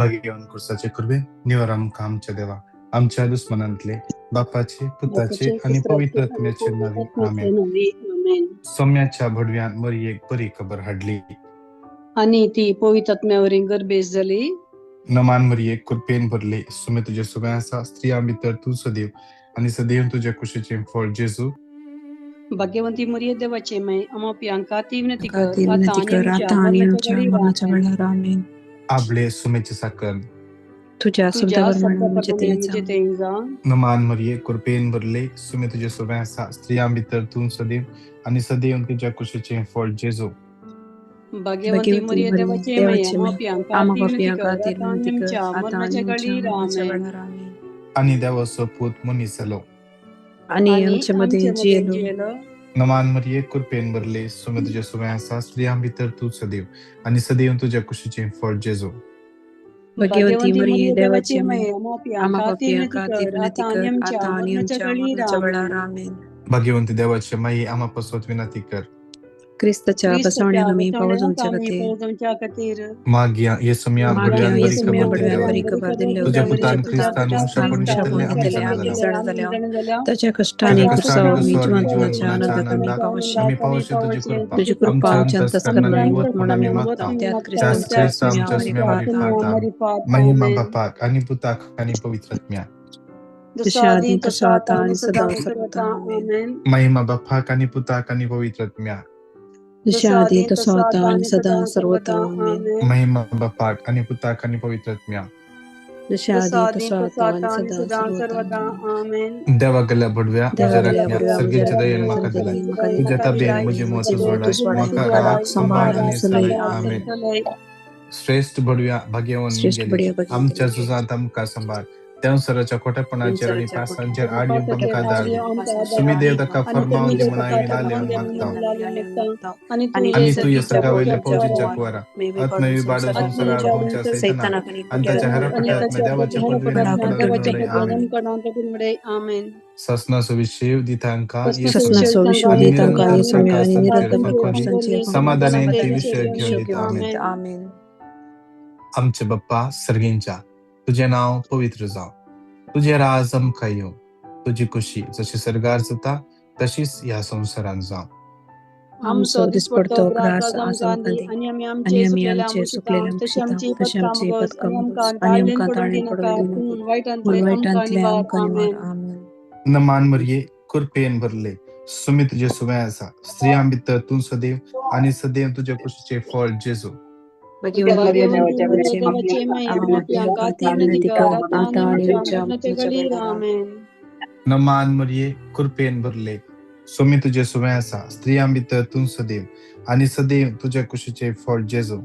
भाग्यवान कुर्साचे कुर्बे निवर आमकां आमच्या देवा आमच्या दुस्मनांतले बापाचे पुताचे बापाचे आनी पवित्र पुत्राचे आनी आत्म्याचे पवित्र नांवी आत्म्याचे आमेन. नांवी आमेन. सोम्याच्या भडव्यान मरियेक बरी खबर हाडली. आनी ती पवित्र आत्म्यावरी गर्भेस जाली. नमान मरिये, कृपेन भरले, सुमे तुजे सुबें आसा, स्त्रियां भितर तूं सदैव आनी सदैव तुज्या कुशीचें फळ जेजू. भाग्यवंती मरिये देवाचे माय, आमा पियांका ती विनंती कर खातीर आता विनंती आनी कर आमच्या आता आणि मरणाच्या आमच्या वेळार मरणाच्या आमेन. वेळार आमेन. आबले सुमेचे साकर. तुझ्या तुझ्या शब्दाप्रमाणे म्हणजे शब्दाप्रमाणे ते म्हणजे जावं. ते जावं. नमान मरिये, कृपेन भरले, सुमे तुजे सुबें आसा, स्त्रियां भितर तूं सदैव आनी सदैव तुज्या कुशीचें फळ जेजू. भाग्यवंती भाग्यवती मरिये मरिये देवाचे माय, देवाचे आमा माय, पियांका आमा ती विनंती पापयां कर खातीर आता आनी विनंती कर आमच्या आता आणि मरणाच्या आमच्या वेळार मरणाच्या आमेन. वेळार आमेन. आनी देवाचो पूत मनीस जालो. आणि आनी आमचे मदें आमचे मदें जियेलो. जियेलो. नमान मरिये, कृपेन भरले, सुमे तुजे सुबें आसा, स्त्रियां भितर तूं सदैव आनी सदैव तुज्या कुशीचें फळ जेजू. भाग्यवती भाग्यवंती मरिये मरिये देवाची देवाचे माय, माय, आमा आमा पियांका ती पापयां विनंती खातीर कर विनंती आता आनी कर आमच्या आता आणि मरणाच्या आमच्या वेळार मरणाच्या आमेन. वेळार आमेन. भाग्यवंती देवाचे माई, आमा पासत विनंती कर. क्रिस्ताच्या क्रिस्ताच्या बसवण्याक आमी पावो बसवण्याक जावचे आमी खातीर. पावो जावच्या खातीर. मागया येसुम्या मागया भडव्यान बरी येसुम्या खबर बडव्यान दिल्ल्या बरी खबर दिल्ल्या तुज्या तुज्या पुतान पुतान क्रिस्तान क्रिस्तान मनशापण घेतिल्लें मनशापण आमी घेतिल्लें जाणा आमी जाल्या. जाणा जाल्या. ताच्या कश्टांनी ताच्या कश्टांनी कुर्साव आमी कुर्सावर आमी जिवंतपणाच्या जिवंतपणाच्या आनंदाक आमी आनंदाक पावशी. आमी पावशी तुजी कृपा तुजी कृपा आमच्या आमच्या अंतस्करणान अंतस्करणान निवत म्हूण म्हूण आमी आमी मागता. मागता. त्याच त्याच क्रिस्ताच्या क्रिस्ता आमच्या सुम्या सुम्या वरी वरी फाता. महिमा बापाक आनी पुताक आनी पवित्र आत्म्याक. जशें आदीं तसो आतां आनी सदां सर्वदा आमेन. महिमा बापाक आनी पुताक आनी पवित्र आत्म्याक. जशें आदीं तसो आतां आनी सदां सर्वदा आमेन. महिमा बापाक आनी पुताक आनी पवित्र आत्म्याक. जशें आदीं तसो आतां आनी सदां सर्वदा आमेन. देवा गेल्या भडव्या देवा म्हज्या गेल्या राखण्या बडव्या म्हज्या सर्गेच्या दयेन राखण्या म्हाका सर्गेच्या दिलाय दयेन म्हाका तुज्या दिलाय. ताबेन म्हजी मत म्हजी सोडाय मोत सोडाय म्हाका म्हाका राख राख सांबाळ सांबाळ आनी आनी चलय चलय आमेन. आमेन. श्रेश्ठ बडव्या भाग्यवान श्रेश्ठ गेली बडव्या भाग्यवंत आमच्या गेली. झुजांत आमकां सांबाळ देंवसराच्या खोटेपणाचेर आनी संवसाराच्या पासांचेर आड येवंक आमकां धाड दी. पासांचेर सुमी आड देव येवंक ताका आमकां फर्मावन दी धाड म्हूण दी. हांवें नाल्यांक मागता. आनी आनी तूं तुजें सर्गा वयल्या फौजींच्या कुवारा कुवारा आत्मवी बाडून संवसारार भोंवच्या सैतानाक आनी ताच्या हेरापट्यात देवाच्या पदवीन आमेन. आमेन. ससनाचो विशेव दितांकां ससनाचो विशेव आनी दितांकां निरंतर येसुम्या आनी प्रकाश निरंतर तांचेर प्रकाश फांकोनी तांचेर समाधानान फांकोनी ती विशय घेवन विशय दिता घेवन आमेन. दिता आमेन. आमचे बाप्पा सर्गींच्या तुजें नांव पवित्र जावं, तुजें राज आमकां येवं, तुजी खुशी जशी सर्गार जाता तशीच ह्या संवसारांत जावं. आमचो आमचो दिसपडतो दिसपडतो ग्रास ग्रास आज आज आमकां आमकां दी दी आनी आमी आनी आमचे आमी सुकलेले आमचे आमकां सुकलेले तशी आमकां आमची तशी पदकां आमची बस पदकां आनी आमकां बस आनी ताळणेन आमकां पडूंक ताळणेन दिनाका पडूंक दिनाका पूण पूण वायटांतलें आमकां वायटांतलें निवार आमकां निवार आमेन. आमेन. नमान मरिये, कृपेन भरले, सुमी तुजे सुवें आसा, स्त्रियां भितर तूं सदैव आनी सदैव तुज्या कुशीचें फळ जेजू. भाग्यवंती भाग्यवंती मरिये मरिये देवाचे माय, देवाचे माय, आमा आमा पापयां पियांका ती खातीर विनंती विनंती कर कर आता आता आनी आनी आमच्या आमच्या मरणाच्या मरणाच्या वेळार वेळार आमेन. नमान मरिये, कृपेन भरले, सुमी तुजे सुवें आसा, स्त्रियां भितर तूं सदैव आनी सदैव तुज्या कुशीचें फळ जेजू.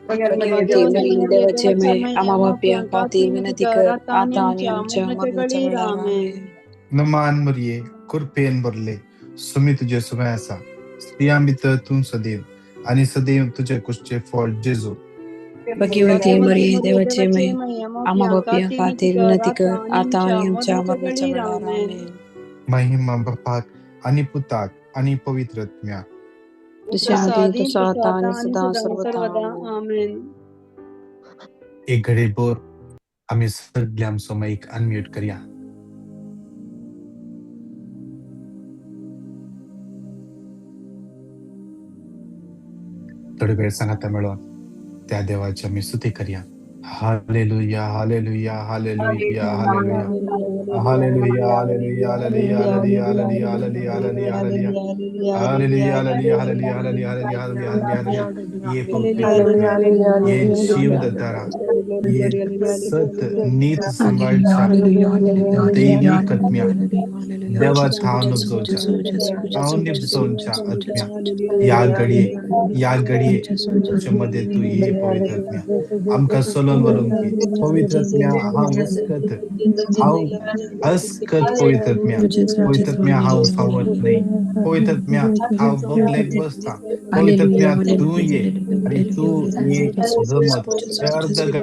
भाग्यवंती भाग्यवंती मरिये मरिये देवाचे देवाचे माय, माय, आमा आमा पापयां पियांका ती खातीर विनंती विनंती कर कर आता आनी आता आनी आमच्या आमच्या मरणाच्या मरणाच्या वेळार वेळार आमेन. आमेन. नमान मरिये, कृपेन भरले, सुमी तुजे सुवें आसा, स्त्रियां भितर तूं सदैव आनी सदैव तुज्या कुशीचें फळ जेजू. भाग्यवंती भाग्यवंती मरिये मरिये देवाचे देवाचे माय, माय, आमा आमा पियांका पापयां ती विनंती खातीर कर विनंती आता कर आनी आता आमच्या आनी आमच्या मरणाच्या मरणाच्या वेळार वेळार आमेन. आमेन. महिमा बापाक आनी पुताक आनी पवित्र आत्म्याक. जशें जसो आदीं आदीं तसो तसो आतां आतां आनी आनी सदां सदां सर्वदा सर्वदा आमेन. आमेन. एक घडी भर आमी सगळे आमचो मायक अनम्यूट करया. थोडे वेळ सांगाता मेळोन त्या देवाची आमी स्तुती करया. Hallelujah, hallelujah, hallelujah, hallelujah. Hallelujah, hallelujah, hallelujah, hallelujah, hallelujah, hallelujah, hallelujah. Hallelujah, hallelujah, hallelujah, hallelujah, hallelujah, hallelujah, hallelujah. ये पवित्र आत्मा, ये जीवदाता, ये सत नीत हालेलुया सांबाळच्या हालेलुया हालेलुया दैवी हालेलुया आत्म्या, हालेलुया हालेलुया देवा जेजू थावन जेजू उपजोवच्या, जेजू जेजू थावन जेजू जेजू निपजोवच्या जेजू आत्म्या, जेजू या घडये या घडये जेजू आमचे मदें तूं ये पवित्र आत्म्या, आमकां चलोवन व्हरूंक दी. पवित्र आत्म्या हांव अस्कत, हांव अस्कत पवित्र आत्म्या, पवित्र आत्म्या हांव फावत न्हय, पवित्र आत्म्या हांव बगलेक बसता, पवित्र हालेलुया आत्म्या तूं हालेलुया ये आनी तूं हालेलुया ये जेजू जमत जेजू हे अर्द जेजू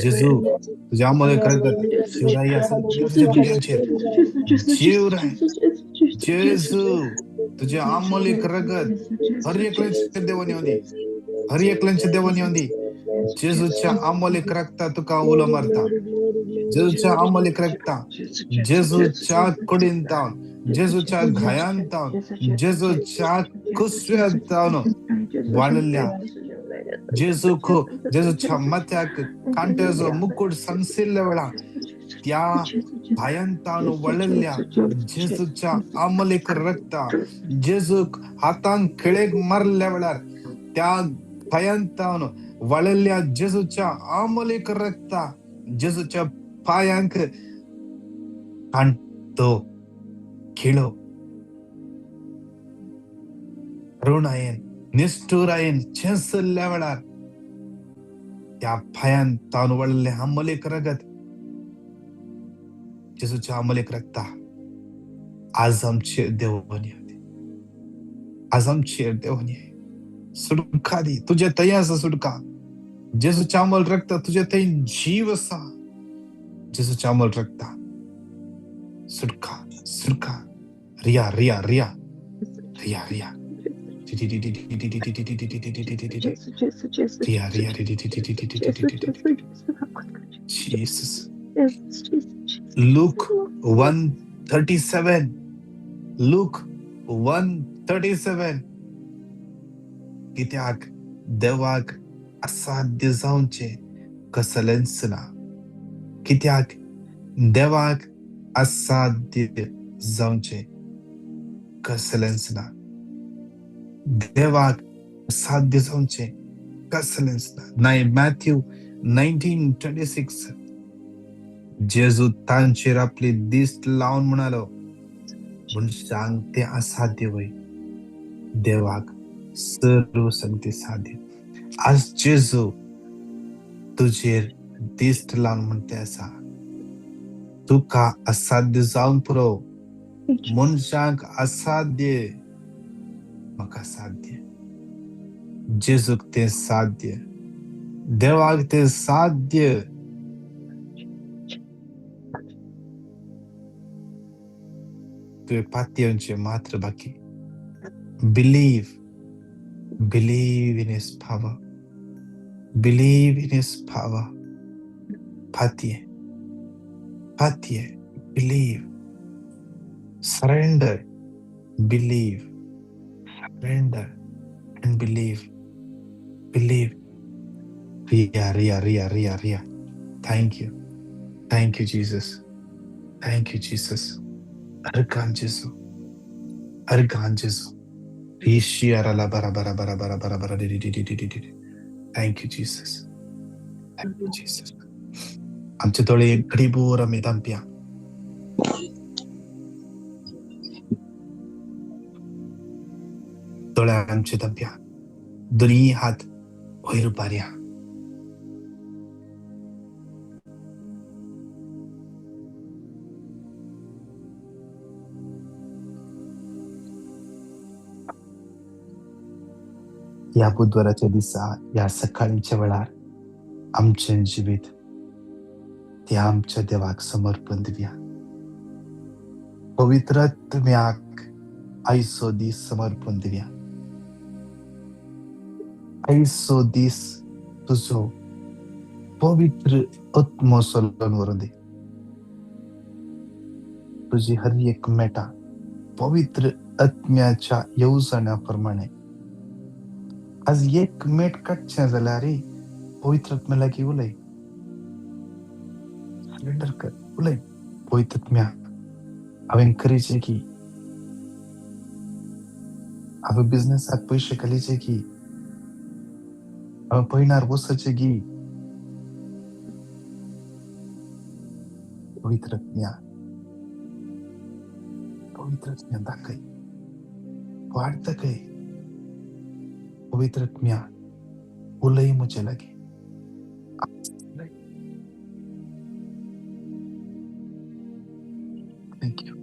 जेजू तुज्या अमोलक रगत शिवराय सगळ्या तुज्या भुरग्यांचेर जीव राय. जेजू तुझे अमोलक रगत हर एकल्याच्या देवान येवंदी, हर एकल्याच्या देवान येवंदी. जेजूच्या अमोलक रगता तुका उलो मारता, जेजूच्या अमोलक रगता, जेजूच्या कुडीन तावन, जेजूच्या घायान तावन, जेजूच्या कुसव्यात तावन वाडल्या जेजूक, जेजूच्या माथ्याक कांट्याचो मुकुट सनसिल्ल्या वेळा त्या घायान तावन वळिल्ल्या जेजूच्या अमोलक रगता, जेजूक हातान खिळेक मारल्या वेळार त्या घायान तावन वळिल्ल्या जेजूच्या अमोलक रगता, जेजूच्या पायांक कांटो खिळो करुणायेन निश्ठुरायेन चेंचल्ल्या वेळार त्या पायान तावन वळिल्लें अमोलक रगत, जेजूच्या अमोलक रगता आज आमचेर देवोन येवंदी, आज आमचेर देवोन ये. सुटका दी, तुजे थंय आसा सुटका. जेजूच्या अमोल रगता तुजे थंय जीव आसा. जेजूच्या अमोल रगता सुटका, सुटका. Riya Riya Riya Riya Riya Riya Riya. Jesus. Luke 1:37, Luke 1:37. कित्याक देवाक असाध्य जावचें कसलेंच ना, कित्याक देवाक असाध्य जावचें कसलेंच ना, देवाक असाध्य जावचें कसलेंच ना. नाय मॅथ्यू 19:26. जेजू तांचेर आपली दिश्ट लावन म्हणालो, मनशांक तें असाध्य वय, देवाक सर्व शक्ती साध्य. आज जेजू तुजेर दिश्ट लावन म्हणते आसा, तुका असाध्य जावन पुरो, मनशांक असाध्य, म्हाका साध्य. जेजूक तें साध्य, देवाक तें साध्य. तुवें पातयेवचें मात्र बाकी. Believe, believe in his power, believe in his power. पातये, पातये, believe, surrender, believe, surrender and believe, believe. Riya Riya Riya Riya Riya. Thank you, thank you Jesus, thank you Jesus. Organ जेजू, अर्गान जेजू. ईशियाराला बरा बरा बरा बरा बरा बरा D D D D D D. Thank you Jesus, thank you Jesus. आमचे दोळे घडीभर आमी धांपया. दोळे आमचे धांपया, दोनी हात वयर उबारया. ह्या बुधवाराच्या दिसा, ह्या सकाळीच्या वेळार आमचें जिवीत त्या आमच्या देवाक समर्पण दिवया. पवित्र आत्म्याक आयचो दीस समर्पण दिवया. आयचो दीस तुजो पवित्र आत्मो चलोवन व्हरूं दी. तुजी हर एक मेटा पवित्र आत्म्याच्या येवजण्या प्रमाणे आज एक मेट काडचें जाल्यार पवित्र आत्म्या लागीं उलय, सरेंडर कर, उलय. पवित्र आत्म्या, हांवें करीचें की, हांवें बिजनेसाक पयशे घालीचे की, हांवें पयणार वचचें की. पवित्र आत्म्या, पवित्र आत्म्या दाखय, वाट दाखय. पवित्र आत्म्या उलय म्हजे लागीं. Thank you.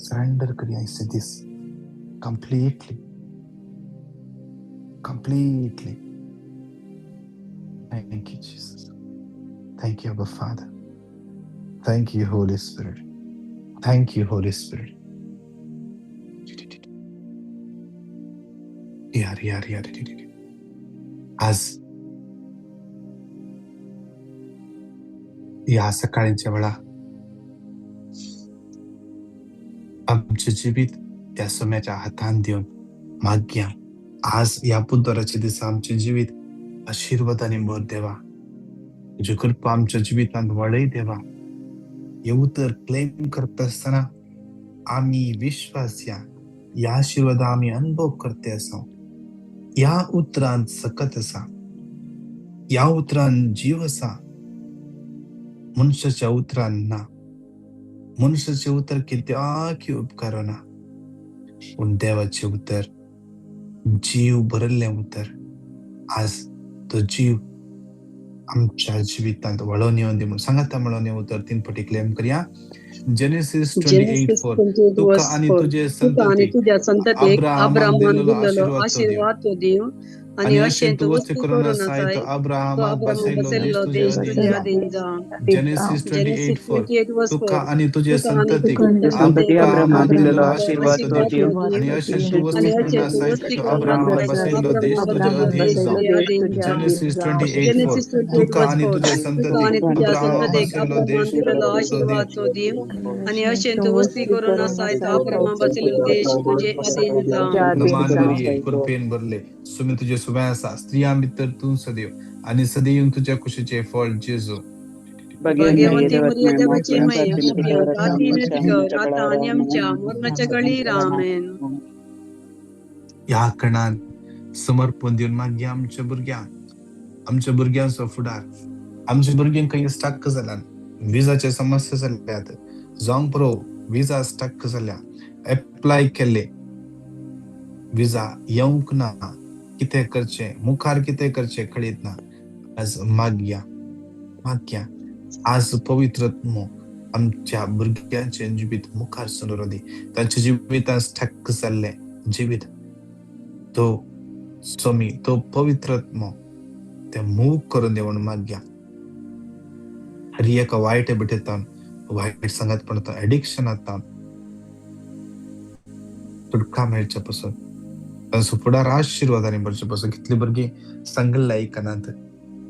Surrender करूया आयचे दीस completely, completely. Thank you Jesus. Thank you, Abba Father. Thank you, Holy Spirit. Thank you, Holy Spirit. यार यार यार. आज ह्या सकाळीच्या वेळा आमचे जिवीत त्या सोम्याच्या हातान दिवन मागया. आज ह्या बुधवाराच्या दिसा आमचे जिवीत आशिर्वादाने भर देवा. तुजी कृपा आमच्या जिवितांत वाडय देवा. हे उतर क्लेम करता आसतना आमी विश्वास ह्या आशिर्वादा आमी अनुभव करते आसा. ह्या उतरांत सकत आसा, ह्या उतरान जीव आसा, मनशाच्या उतरान ना. मनशाचें उतर कित्याकय उपकारना, पूण देवाचें उतर जीव भरिल्लें उतर. आज तो जीव आमच्या जिवितांत वाडोवन येवन दी म्हणून सांगाता म्हणून हें उतर तीन फावटी क्लेम करया. जेनेसिस 28:4, तुका आनी तुजे संतती तुज्या संततीक अब्राहमान दिल्लो आशीर्वाद तो दिव आनी अशें तूं वस्तू करून आसाय तो अब्राहमाक बसयल्लो देश तुजे अधीन जावं. जेनेसिस 28:4, तुका आनी तुजे संततीक अब्राहमान दिल्लो आशीर्वाद तो दिव आनी अशें तूं वस्तू करून आसाय तो अब्राहमाक बसयल्लो देश तुजे अधीन जावं. जेनेसिस 28:4, तुका आनी तुजे संततीक अब्राहमाक बसयल्लो देश तो दिव आनी अशें तूं वस्ती करून आसाय तो अब्राहमाक बसयल्लो देश तुजे अधीन जावं. नमान मरिये, कृपेन भरले, सुमी तुजे सुबें आसा, स्त्रियां भितर तूं सदैव आनी सदैव तुज्या कुशीचें फळ जेजू. भाग्यवंती मरिया देवाची माई, आमी विनंती कर आता आनी आमच्या मरणाच्या घडीर. आमेन. ह्या कणान समर्पण दिवन मागीर आमच्या भुरग्यांक, आमच्या भुरग्यांचो फुडार, आमच्या भुरग्यांक खंय स्टक जाल्यान विजाचे समस्या जाल्यात, जावंक पुरो विजा स्टक जाल्या, एप्लाय केल्ले विजा येवंक ना, कितें करचें मुखार कितें करचें कळीत ना. आज मागया मागया आज पवित्र आमच्या भुरग्यांचें जिवीत मुखार सरून दी. तांच्या जिवितांत स्टक जाल्लें जिवीत तो स्वामी तो पवित्र ते मूव करून दी म्हणून मागया. हर एका वायट हॅबिटेंतान, वायट सांगातपणांत, एडिक्शनांत सुटका मेळचे पसून, तांचो फुडार आशिर्वादांनी भरचे पसून. कितली भुरगीं सांगिल्लें आयकनात,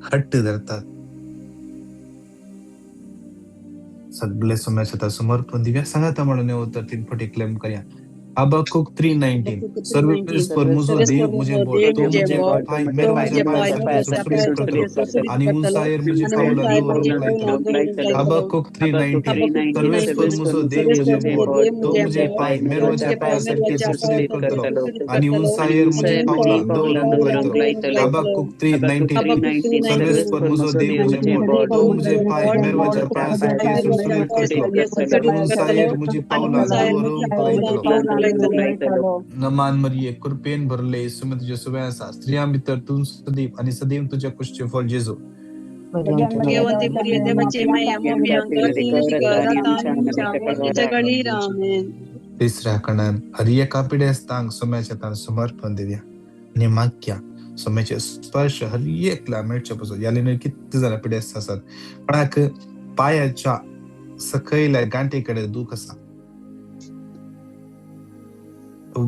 हट्ट धरतात. सगळे सोम्याच्या समर्पण दिव्या. सांगाता म्हणून उतर तीन फावटी क्लेम करया. हबक्कुक 3:19, सर्वेस्पर मुजो देव मुझे बोल, तो मुझे पाय मेरो माझे पाय सुरसुरीत करतलो आनी उंचायेर मुझे पावलां दवरूंक लायतलो. हबक्कुक 3:19, सर्वेस्पर मुजो देव मुझे बोल, तो मुझे पाय मेरो माझ्या पायासारखे सुरसुरीत करतलो आनी उंचायेर मुझे पावलां दवरूंक लायतलो. हबक्कुक 3:19, सर्वेस्पर मुजो देव मुझे बोल, तो मुझे पाय मेरो माझ्या पायासारखे सुरसुरीत करतलो, उंचायेर मुझे पावलां दवरूंक लायतलो. नमान मरिये, कृपेन भरले, सुमी तुजे सुबें आसा, स्त्रियां भितर तूं सदैव आनी सदैव तुज्या कुशीचें फळ जेजू. भाग्यवंती मरिया देवाची माई, आमी विनंती कर आता आनी आमच्या मरणाच्या घडीर. आमेन. तिसऱ्या कणान हर एका पिडेस्तांक सोम्याच्या तान समर्पण दिवया आनी मागया सोम्याचे स्पर्श हर एकला मेळचे पसून. ह्या लिनीर कितले जाणां पिडेस्त आसात, कोणाक पांयाच्या सकयल्या गांठी कडेन दूख आसा,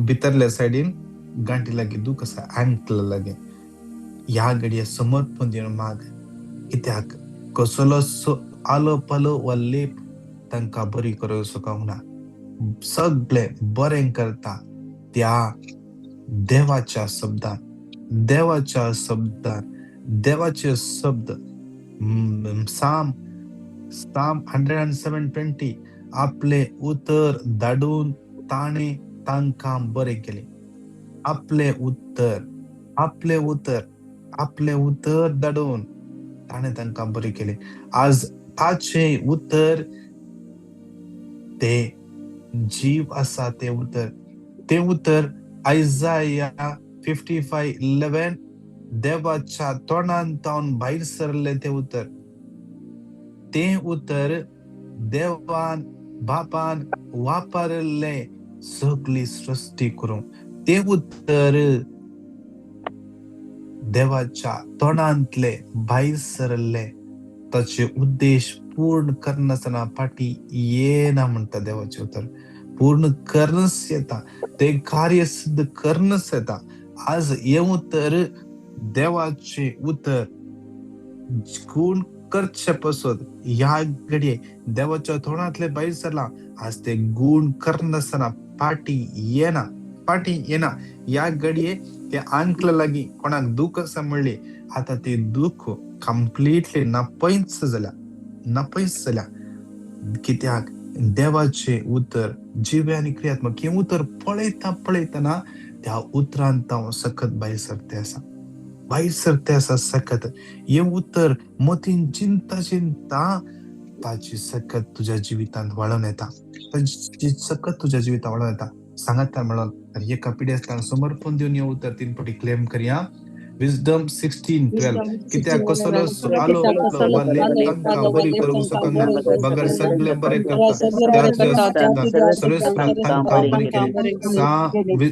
भितरल्या सायडीन गांठी लागीं दूख आसा, अँकल लागीं. ह्या घडये समर्पण दिवन माग, कित्याक कसलोसो आलो पालो वा लेप तांकां बरी करूंक शकना. सगळे बरें करता त्या देवाच्या शब्दान, देवाच्या शब्दान, देवाचे शब्द. साम 107:20, आपले उतर धाडून ताणें तांकां बरें केलें. आपले उतर, आपले उतर, आपले उतर धाडून ताणें तांकां बरें केलें. आज ताचें उतर ते जीव आसा, तें उतर, तें उतर आयजाया 55:11, देवाच्या तोंडान तावन भायर सरलें तें उतर. तें उतर देवान बापान वापरिल्लें सगळी सृश्टी करूंक. तें उतर देवाच्या तोंडांतलें भायर सरलें ताचे उद्देश पूर्ण करनासतना फाटी येना म्हणटा देवाचें उतर. पूर्ण करनच येता, ते कार्य सिद्ध करनच येता. आज हें उतर देवाचें उतर कोण करचे पसत ह्या घडये देवाच्या तोंडांतले भायर सरला. आज ते गुण करनासतना फाटी येना, फाटी येना. ह्या घडये ते आंकला लागीं कोणाक दूख आसा म्हणली आतां ते दूख कंप्लिटली नापयच जाल्या, नापयच जाल्या. कित्याक देवाचें उतर जिवें आनी क्रियात्मक. हें उतर पळयता पळयतना त्या उतरान हांव सकत भायर सरते आसा, भायर सरते आसा सकत. हें उतर मतीन चिंता चिंता ताची सकत तुज्या जिवितांत वाळोवन येता, ताची सकत तुज्या जिवितांत वाळोवन येता. सांगाता म्हणून एका पिड्यासल्यान समर्पण दिवन हें उतर तीन पटी क्लेम करया. विजडम 16:12. कित्याक कसलो आलो वा लेप तांकां बरी करूंक शकना, बगर सगळे बरे करता त्या तुज्या सर्वेस्परान तांकां बरी केली.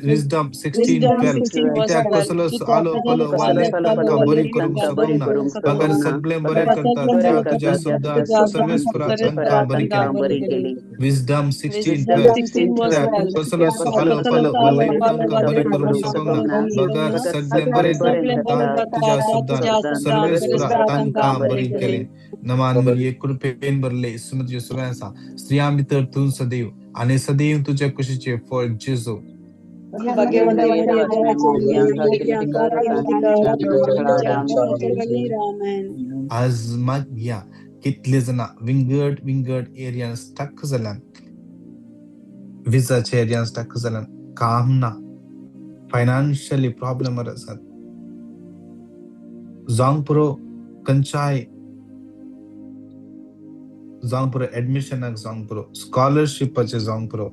विजडम 16:12. कित्याक कसलो आलो पलो वा लेप तांकां बरी करूंक शकना, बगर सगळे बरे करता त्या तुज्या शब्दान सर्वेस्परान तांकां बरी केली. विजडम 16:12. कित्याक कसलो आलो पलो वा लेप तांकां बरी करूंक शकना, बगर सगळे बरे करता तुझ्या शब्दान सर्वेस्परा तांकां बरी केले. नमान मरिये, कृपेन भरले, तुझे सुवे आसा. स्त्रियां भितर तूं सदैव आनी सदैव तुज्या कुशीचे फळ जेजू. आज मागया कितले जाणां विंगड विंगड एरियान स्टक जाल्यान, विजाच्या एरियान स्टक जाल्यान, काम ना, फायनान्शियली प्रॉब्लम आसात. जावंक पुरो खंयच्याय जावंक पुरो एडमिशनाक जावंक पुरो स्कॉलरशिपाचें जावंक पुरो,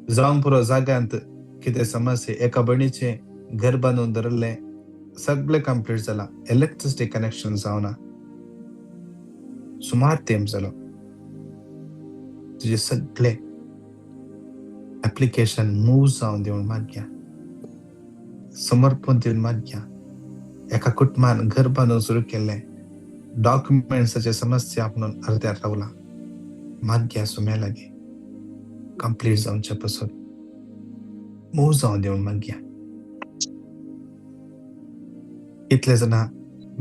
जावंक पुरो जाग्यांत कितें समस्या. एका भयणीचें घर बांदून दवरिल्लें, सगळें कंप्लीट जालां, इलेक्ट्रिसिटी कनेक्शन जावना, सुमार तेंप जालो. तुजें सगळें एप्लिकेशन मूव जावन दिवन मागया, समर्पण दिवन मागया. एका कुटुंबान घर बांदून सुरू केल्लें, डॉक्युमेंट्साचे समस्या म्हणून अर्द्यार रावला. मागया सुम्या लागीं कंप्लीट जावचे पसून मूव जावन दिवन मागया. कितले जाणां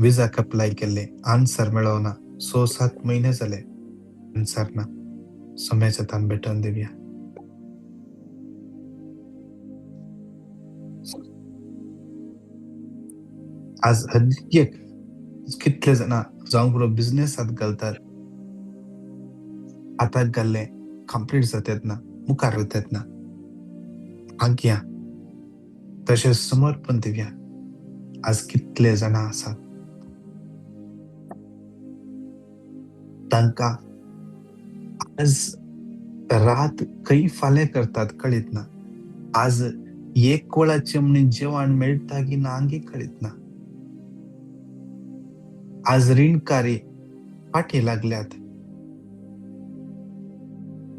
विजाक अप्लाय केल्ले, आन्सर मेळोना, 6-7 म्हयने जाले आन्सर ना. सुम्याच्या तान भेटोवन दिवया. आज हर एक कितले जाणां जावंक पुरो बिजनेसांत घालतात, हाताक घाल्लें कंप्लीट जातात ना, मुखार वतात ना. मागया तशें समर्पण दिवया. आज कितले जाणां आसात तांकां आज रात खंय फाल्यां करतात कळीत ना. आज एक वेळाचें म्हणून जेवण मेळटा की ना आंगी कळीत ना. आज रिणकारी फाटी लागल्यात.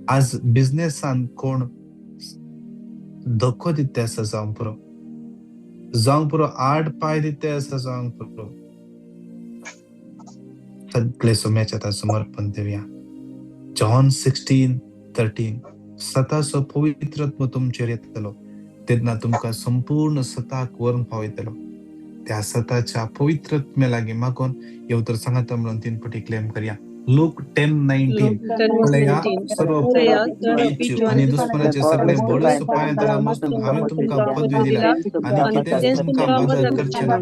आज बिजनेसान कोण धोको दिता आसा जावंक पुरो, जावंक पुरो आड पांय दिता आसा जावंक पुरो. सगळे सुम्याच्या आतां समर्पण दिवया. जॉन 16:13. सताचो पवित्रत्व तुमचेर येतलो तेन्ना तुमकां संपूर्ण सताक व्हरून पावयतलो. त्या सताच्या पवित्रत्म्या लागीं मागून हे उतर सांगाता म्हणून तीन पटी क्लेम करया. लूक 10:19. पळया सर्व आनी दुस्मनाचे सगळे बळ सुपायांतरा मस्तूक हांवें तुमकां पदवी दिल्या आनी कितेंच तुमकां मदत करचें ना.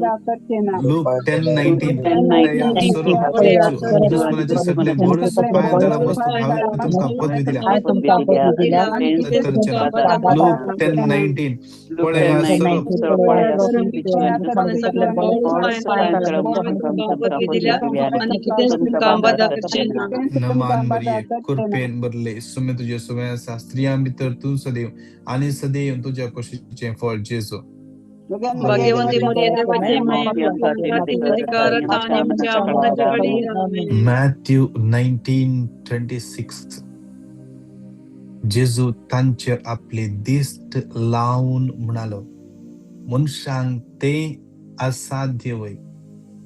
लूक 10:19. पळया सर्व आनी दुस्मनाचे सगळे बळ सुपायांतरा मस्तूक हांवें तुमकां पदवी दिल्या मदत करचें ना. लूक 10:19. पळया सर्व नमान मरिये, कृपेन भरले, सुमे तुजे सुवे आसा. स्त्रियां भितर तूं सदैव आनी सदैव तुज्या कुशीचें फळ जेजू. मॅथ्यू 19:26. जेजू तांचेर आपली दिश्ट लावन म्हणालो, मनशांक तें असाध्य वय,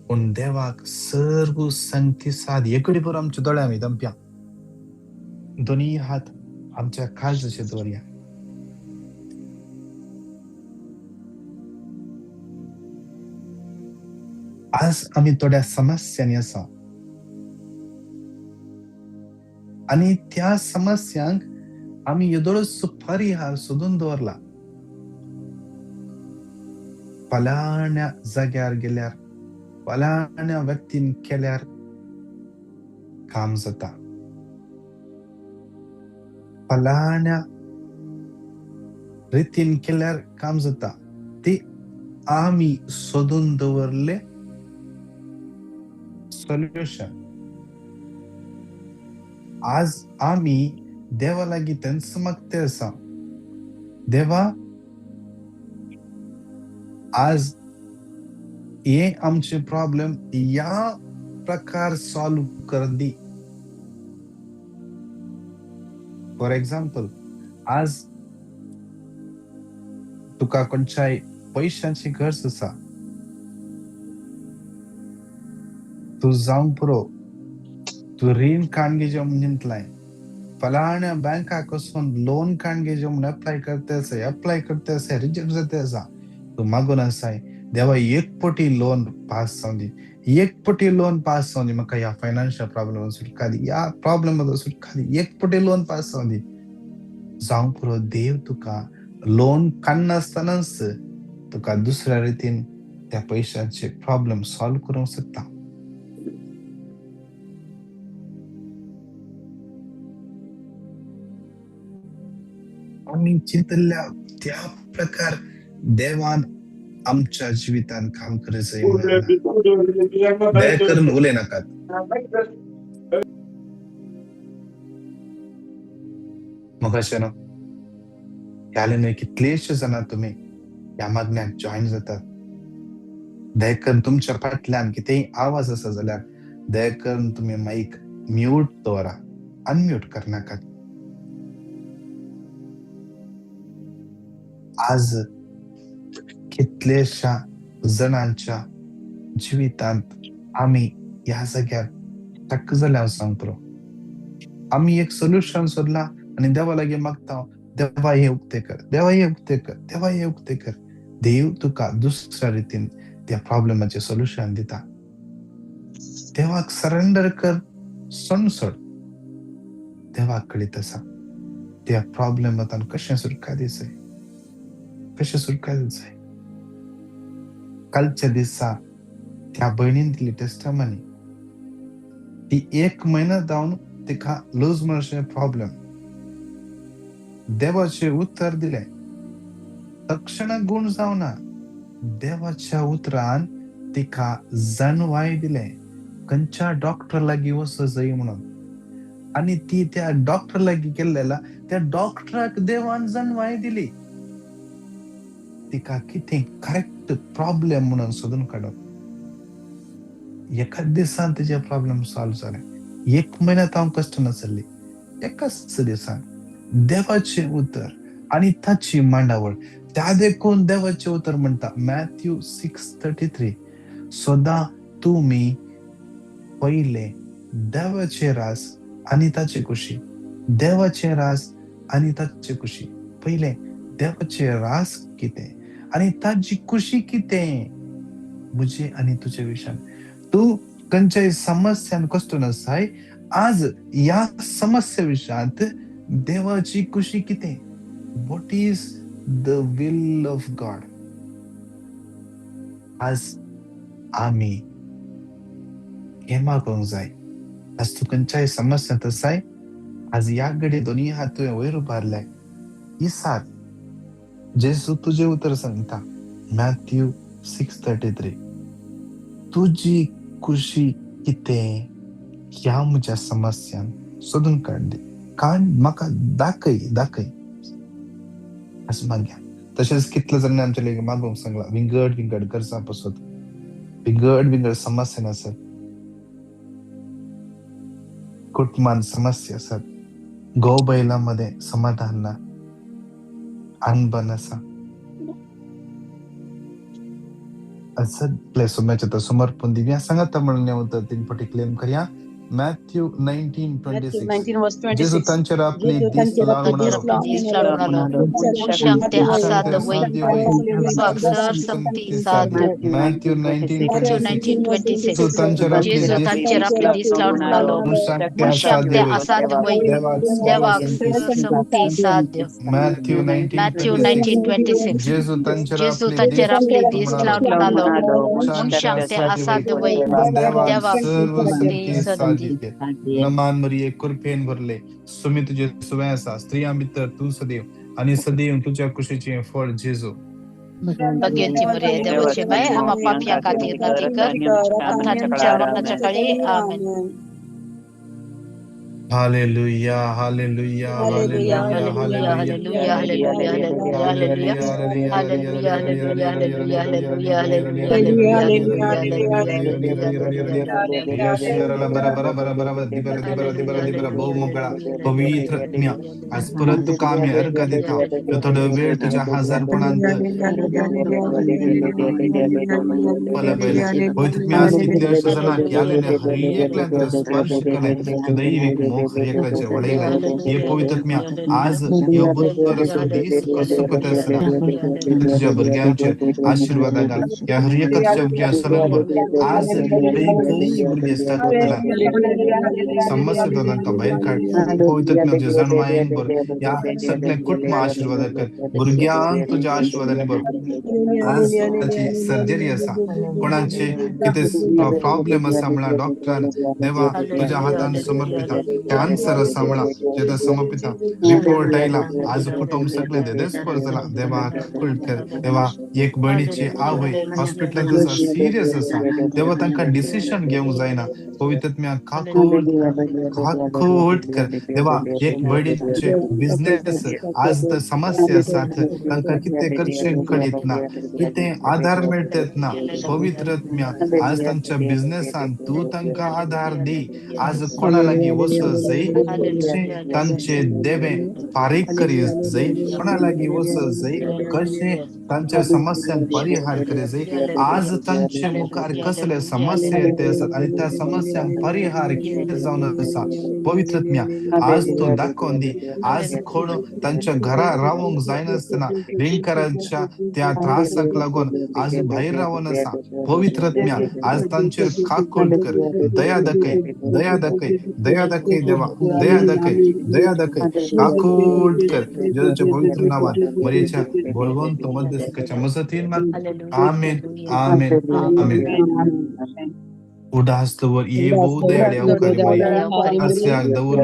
पूण देवाक सर्व संगती साद एकडे बरो आमच्या दोळ्या आमी दमप्या दोनी हात आमच्या काळजाचेर दवरया. आज आमी थोड्या समस्यांनी आसा आनी त्या समस्यांक आमी येदोळचो परिहार सोदून दवरला. फलाण्या जाग्यार गेल्यार, फलाण्या व्यक्तीन केल्यार काम जाता, फलाण्या रितीन केल्यार काम जाता. ती आमी सोदून दवरले सोल्युशन. आज आमी देवा लागीं तेंच मागते आसा, देवा आज हे आमचे प्रॉब्लेम ह्या प्रकार सॉल्व कर दी. फॉर एक्झाम्पल, आज तुका खंयच्याय पयशांची गरज आसा, तूं जावंक पुरो, तूं रीण काडून घेवचें म्हूण चिंतलाय, फलाण्या बँकाक वचून लोन काडून घेवचें म्हूण एप्लाय करता आसा, एप्लाय करता आसा, रिजेक्ट जाता आसा. तूं मागून आसाय, देवा एक पटी लोन पास जावं दी, एक पटी लोन पास जावं दी, म्हाका ह्या फायनान्शियल प्रॉब्लम सुटका दी, ह्या प्रॉब्लम सुटका दी, एक पटी लोन पास जावं दी. जावंक पुरो, देव तुका लोन काडनासतनाच तुका दुसऱ्या रितीन त्या पयशांचे प्रॉब्लम सॉल्व करूंक शकता. आमी चिंतल्या त्या प्रकार देवान आमच्या जिवितान काम करचें म्हणून दया करून उलय नाकात. मगाशें न्हू ह्या न्हय कितलेशे जाणां तुमी ह्या मागण्याक जॉयन जातात. दया करून तुमच्या फाटल्यान कितेंय आवाज आसा जाल्यार दया करून तुमी मायक म्यूट दवरा, अनम्यूट करनाकात. आज कितलेशा जाणांच्या जिवितांत आमी ह्या जाग्यार थक्क जाल्या सांग पुरो. आमी एक सोल्युशन सोदलां आनी देवा लागीं मागता, देवा हें उक्तें कर, देवा हें उक्तें कर, देवा हें उक्तें कर. देव तुका दुसऱ्या रितीन त्या प्रॉब्लमाचें सोल्युशन दिता. देवाक सरेंडर कर, सोड, देवाक कळीत आसा त्या प्रॉब्लमांतल्यान कशें सुटका दिसय, कशें सुटका दिसय. कालच्या दिसा त्या भयणीन दिली टेस्टमनी, ती एक म्हयनो जावन तिका लूज मोशन प्रॉब्लम, देवाचें उतर दिलें, तक्षण गूण जावना, देवाच्या उतरान तिका जाणवाय दिलें खंयच्या डॉक्टर लागीं वचो जाय म्हणून. आनी ती त्या डॉक्टर लागीं गेल्लेला, त्या डॉक्टराक देवान जाणवाय दिली तिका कितें करेक्ट प्रॉब्लेम म्हणून सोदून काडप. एकाच दिसान तिजे प्रॉब्लेम सॉल्व जाले. एक म्हयन्यांत हांव कश्ट नासली, एकाच दिसान देवाचें उतर आनी ताची मांडावळ. त्या देखून देवाचें उतर म्हणटा मॅथ्यू 6:33, सदां तुमी पयले देवाचें रास आनी ताचे कुशी, देवाचें रास आनी ताचे कुशी. पयले देवाचें रास कितें आनी ताची कुशी कितें म्हजे आनी तुजे विशयान. तूं खंयच्याय समस्यान कश्ट नासाय, आज ह्या समस्या विशयांत देवाची कुशी कितें, what is the will of God. आज आमी हें मागोवंक जाय. आज तूं खंयच्याय समस्यांत आसाय, आज ह्या घडये दोनूय हात तुवें वयर उबारले, इसार जेजू तुजें उतर सांगता मॅथ्यू 6:33, तुजी कुशी कितें ह्या म्हज्या समस्यान सोदून काड दी, काड म्हाका दाखय, दाखय. आज मागया. तशेंच कितले जाणांनी आमच्या लागीं मागूंक सांगलां, विंगड विंगड गरजां पसत, विंगड विंगड समस्या आसत, कुटुंबान समस्या आसत, घोव बैलां मदें समाधान ना, अनबन आसा, सगळे सुम्याचे समर्पण दिवया. सांगाता म्हणून उतर तीन पटी क्लेम करया. Matthew Matthew 19:26. 19 verse जेजू 26. तांचेर आपली जेजू दीस तांचेर लावन आपली म्हणालो, दीस लावन दीस म्हणालो, लावन म्हणालो, मनशाक मनशांक ते ते असाध्य वय, असाध्य वय, देवाक देवाक सर संती संती साध्य. साध्य. Matthew Matthew 19:26. 19:26. जेजू तांचेर आपली जेजू दीस तांचेर आपली दीस लावन म्हणालो, मनशाक ते मनशाक असाध्य ते वय, असाध्य वय, देवाक सर्व देवाक संती सर साध्य. संती साध्य. Matthew Matthew 19:26. 19:26. जेजू तांचेर जेजू आपली तांचेर दीस आपली दीस म्हणालो, लावन म्हणालो, मनशाक ते मनशाक ते असाध्य वय, असाध्य वय, पण देवाक देवाक सर्व संती संती संती. साध्य. नमान मरिये, कृपेन भरले, सुमी तुजे सुवें आसा, स्त्रियां भितर तूं सदैव आनी सदैव तुज्या कुशीचें फळ जेजू. भगवंती मरिये, देवाची माय, आम्हा पापयां खातीर नती कर, आतां आमच्या मरणाच्या काळी. आमेन. Hallelujah, hallelujah, hallelujah, hallelujah, hallelujah, hallelujah, hallelujah, hallelujah, hallelujah, hallelujah, hallelujah, hallelujah, hallelujah, hallelujah, hallelujah, hallelujah, hallelujah, hallelujah, hallelujah. बहु मोकळा पवित्र आत्म्या, आज परत तुका आमी अर्घ दिता. ह्यो थोडो वेळ तुज्या हजारपणांत पलबयलें. पवित्र आत्म्या, आज कितल्याश्या जाणांक ह्या लेणे हर एकल्यान तुजो स्पर्श केलें, तुज्या दैवीक मोग हर एकल्याचेर वळयलें. हे पवित्र आत्म्या, आज ह्यो बुधवार असो दीस कसो कोता आसतना तुज्या भुरग्यांचेर आशिर्वादा घाल. ह्या हर एका तुज्या भुरग्यां सलन भर. आज खंय खंय भुरगीं स्ट्रगल समस्या तांकां भायर काड. पवित्र आत्म्या, तुज्या जाणवायेन भर. ह्या सगळ्या कुटुंब आशिर्वाद कर, भुरग्यांक तुज्या आशिर्वादांनी भर. आज ताची सर्जरी आसा, कोणाचे कितें प्रॉब्लेम आसा म्हळ्यार डॉक्टरान, देवा तुज्या हातान समर्पिता. कॅन्सर आसा म्हळा तुज्या समर्पिता. रिपोर्ट आयला, आज कुटुंब सगळें देदेस्पर जाला, देवा काकूळ कर. देवा, एक भयणीची आवय हॉस्पिटलांत आसा, सिरियस आसा, देवा तांकां डिसिशन घेवंक जायना. पवित्र आत्म्या, काकूळ काकूळ कर. देवा, एक भयणीचे बिझनेस आज तर समस्या आसात, तांकां कितें करचें कळीत ना, कितें आधार मेळटत ना. पवित्र आत्म्या, आज तांच्या बिझनेसान तूं तांकां आधार दी. आज कोणा लागीं वचो जाय कशें तांचे देवे फारीक करी जाय, कोणा लागीं वचो जाय कशें तांच्या समस्यांक परिहार करी जाय. आज तांचे मुखार कसले समस्या येते आसात आनी त्या समस्यांक परिहार कितें जावन आसा, पवित्र आत्म्या आज तूं दाखोवन दी. आज कोण तांच्या घरा रावंक जायनासतना रिंकरांच्या त्या त्रासाक लागून आज भायर रावन आसा, पवित्र आत्म्या आज तांचेर काकूळ कर, दया दाखय, दया दाखय, दया दाखय देवा, दया दाखय, दया दाखय, काकूळ कर. जेजूच्या पवित्र नावान, मरियेच्या बळवंत मध्यस्थकाच्या मजतीन माग. आमेन, आमेन, आमेन. उडास दवर ये बहु दयाळे अवकारी मरिये, आसऱ्याक दवरलो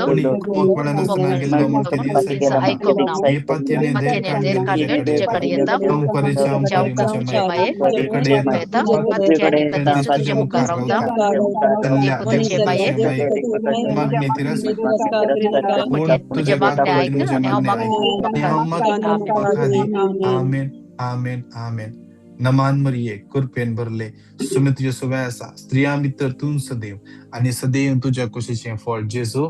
कोणी कुमक मेळनासतना गेल्लो म्हूण ते दीस हे पातयेने देर काडून तुजे कडेन येता, अंवकारीच्या अंवकारी म्हज्या माये तुजे कडेन येता, तेच तुज्या मुखार रावता, तल्ल्या देवपुताचे माये मागणी तिरस्कार पूण तुझ्या काकुळटीन म्हजें मागणें आयक आनी हांव मागता दी. आमेन, आमेन, आमेन. नमान मरिये, कृपेन भरले, सुमी तुजे सुवें आसा, स्त्रियां भितर तूं सदैव आनी सदैव तुज्या कुशीचें फळ जेजू.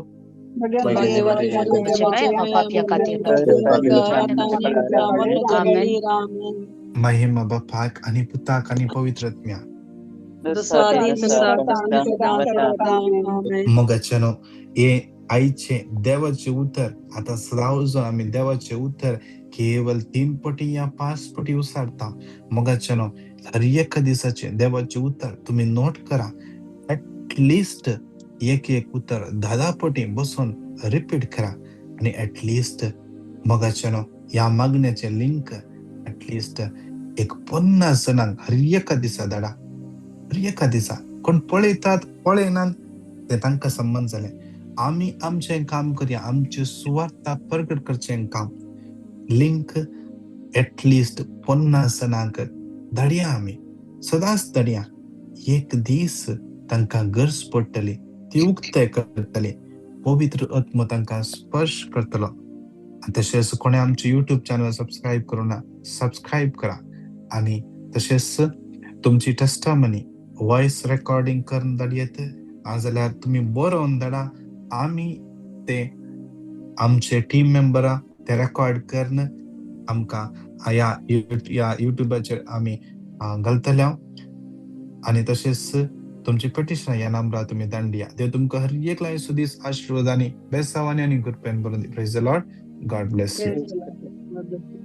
महिमा बापाक आनी पुताक आनी पवित्र आत्म्या. मोगाच्यानो, हे आयचें देवाचें उतर आतां सदां आमी देवाचें उतर केवल 3 पटी या 5 पटी उसारता. मोगाच्यानो, हर एका दिसाचें देवाचें उतर तुमी नोट करा. एटलिस्ट एक एक उतर 10 पटी बसून रिपीट करा आनी एटलिस्ट मोगाच्यानो ह्या मागण्याचें लिंक एटलिस्ट एक 50 जाणांक हर एका दिसा धाडा. हर एका दिसा कोण पळयतात पळयनात तें तांकां संबंद जालें. आमी आमचें काम करया, आमची सुवार्ता प्रगट करचें काम. लिंक एटलिस्ट 50 जाणांक धाडया, आमी सदांच धाडया. एक दीस तांकां गरज पडटली, ती उक्ते करतली, पवित्र आत्मो तांकां स्पर्श करतलो. आनी तशेंच कोणें आमचें युट्यूब चॅनल सबस्क्रायब करूं ना, सबस्क्रायब करा. आनी तशेंच तुमची टेस्टमनी वॉयस रेकॉर्डिंग करून धाडयेत नाजाल्यार तुमी बरोवन धाडा. आमी ते आमचे टीम मेंबरां ते रेकॉर्ड करून आमकां ह्या ह्या युट्यूबाचेर आमी घालतले. आनी तशेंच तुमची पिटिशनां ह्या नंबरार तुमी धाडून दिया. देव तुमकां हर एक सुदीस आशिर्वाद आनी बेसावानी आनी कृपेन भरून दी. Praise the Lord. God bless you. Praise the Lord. God bless you.